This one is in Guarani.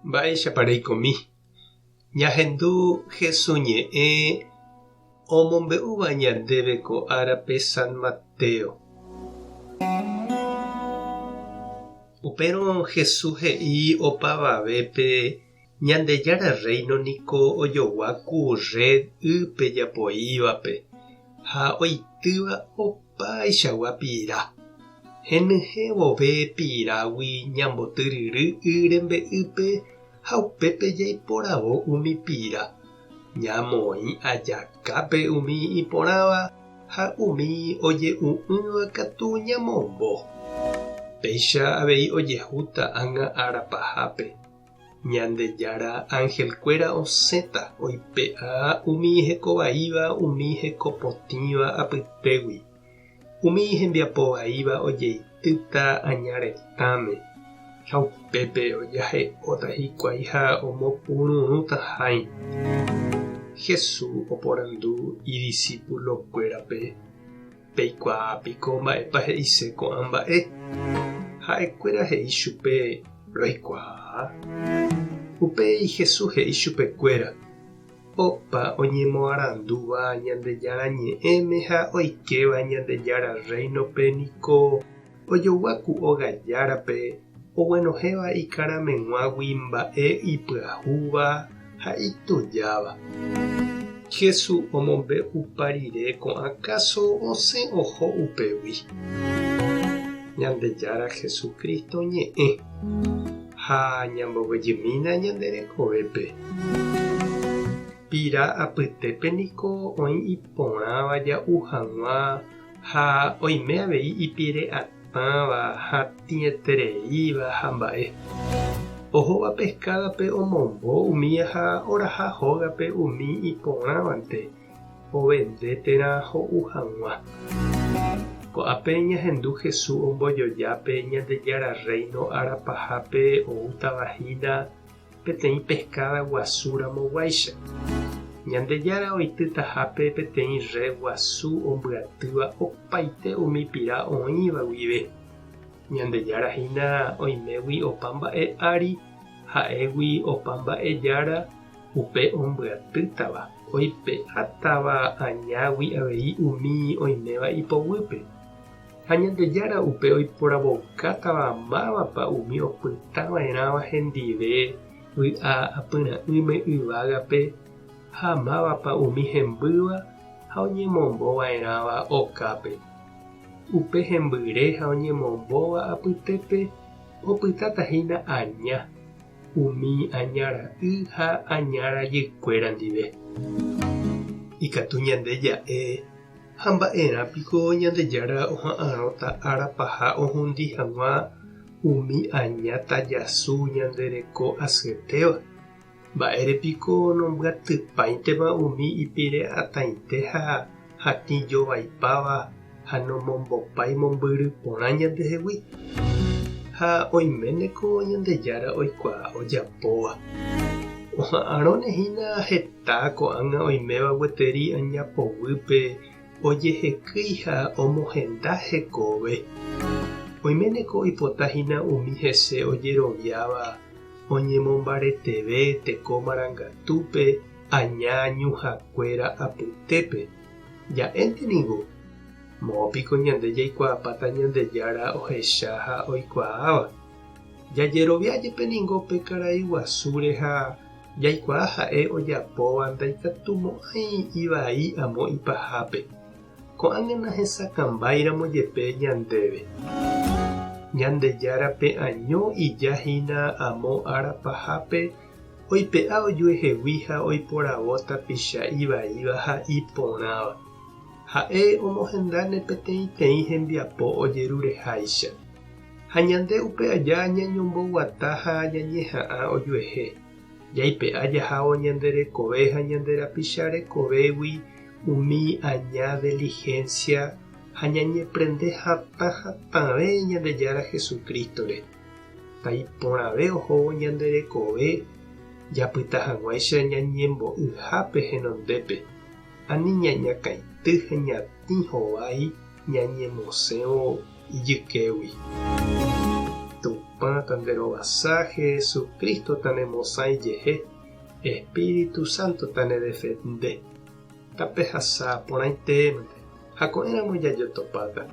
Mba'éichapa reikomi? Ñahendu Hesu ñe'ẽ omombe'úva ñandéve ko árape San Mateo. Upérõ Hesu he'i opavavépe Ñandejára Rréino niko ojogua ku rred ýpe japoívape ha oitýva opaichagua pira. Henyhẽ vove pirágui ñambotyryry y rembe'ýpe ha upépe jaiporavo umi pira, ñamoĩ ajakápe umi iporãva ha umi oje'u'ỹva katu ñamombo. Péicha avei ojehúta ág̃a ára pahápe. Ñandejára anhelkuéra osẽta oipe'a umi hekovaíva umi hekopotĩva apytégui. Umi hembiapo vaíva ojeitýta aña retãme, ha upépe ojahe'óta hikuái ha omopururũta hãi. Jesús oporandu idisipulokuérape, Peikuaa piko mba'épa he'ise ko'ã mba'e? Ha'ekuéra he'i chupe, Roikuaa. Upéi Jesús he'i chupekuéra, Opa oñemoarandúva Ñandejára Ñe'ẽme ha oikéva Ñandejára Rréinope niko ojogua ku óga járape oguenohẽva ikarameg̃uágui mba'e ipyahúva ha itujáva. Jesús omombe'upa rire ko'ã káso osẽ oho upégui. Ñandejára Jesucristo ñe'ẽ. Ha ñamboguejymína ñande rekovépe. Pira apytépe niko oĩ iporãva ja'u hag̃ua ha oime avei ipire atãva, hatĩetereíva ha mba'e. Ohóva peskádape omombo umía ha oraha hógape umi iporãvante. ovende térã ho'u hag̃ua. Ko'ápe ñahendu Jesús ombojoja pe Ñandejára Rréino ára pahápe oútava hína peteĩ peskáda guasu ramoguáicha. Ñandejára oitytahápe peteĩ rred guasu ombyatýva opaite umi pira oĩva guive. Ñandejára hína oimégui opa mba'e ári, ha'égui opa mba'e Jára, Upe ombyatýtava, oipe'átava añágui avei umi oiméva ipoguýpe. Ha Ñandejára upe oiporavoukátava mávapa umi opyta va'erãva hendive vy'a apyra'ỹme yvágape ha mávapa umi hembýva ha oñemombo va'erãva okápe. Upe hembyre ha oñemombóva apytépe opytáta hína aña. Umi aña ra'y ha aña rajykuéra ndive. Ikatu ñande ja'e, Ha mba'erã piko Ñandejára oha'arõta ára paha ohundi hag̃ua umi aña tajasu ñande reko asyetéva? Mba'ére piko nombyatypáintema umi ipire'atãite ha hatĩ jovaipáva ha nomombopái mombyry porã ñandehegui? Ha oiméneko Ñandejára oikuaa ojapóva. Oha'arõne hína heta ko'ág̃a oiméva gueteri aña poguýpe ojehekýi ha omohenda hekove. Oiméneko oipota hína umi hese ojeroviáva oñemombareteve teko marangatúpe aña ñuhãkuéra apytépe. Ja'énte ningo, moõ piko ñande jaikuaapáta Ñandejára ohecha ha oikuaáva. Jajerovia jepe ningo pe karai guasúre ha jaikuaa ha'e ojapóva ndaikatumo'ãi ivai amo ipahápe. Ko'ág̃a nahesakãmbáiramo jepe ñandéve. Ñandejárape año ija hína amo ára pahápe oipe'a ojuehegui ha oiporavo tapicha ivaíva ha iporãva. Ha'e omohendáne peteĩteĩ hembiapo ojerureháicha. Ha ñande upe aja ñañomboguata ha ñañeha'ã ojuehe. Jaipe'a jahávo ñande rekove ha ñande rapicha rekovégui umi aña dilihénsia ha ñañeprende hatã hatãve Ñandejára Jesucristo-re. Taiporãve ohóvo ñande rekove japyta hag̃uáicha ñañembo'yhápe henondépe, ani ñañakãity ha ñatĩ hovái ñañemosẽvo ijykégui. Tupã. Tupã tanderovasa, Jesucristo tanemosã ijehe, Espíritu Santo tanedefende. Tapehasa porãitémante, ha ko'ẽramo jajotopáta.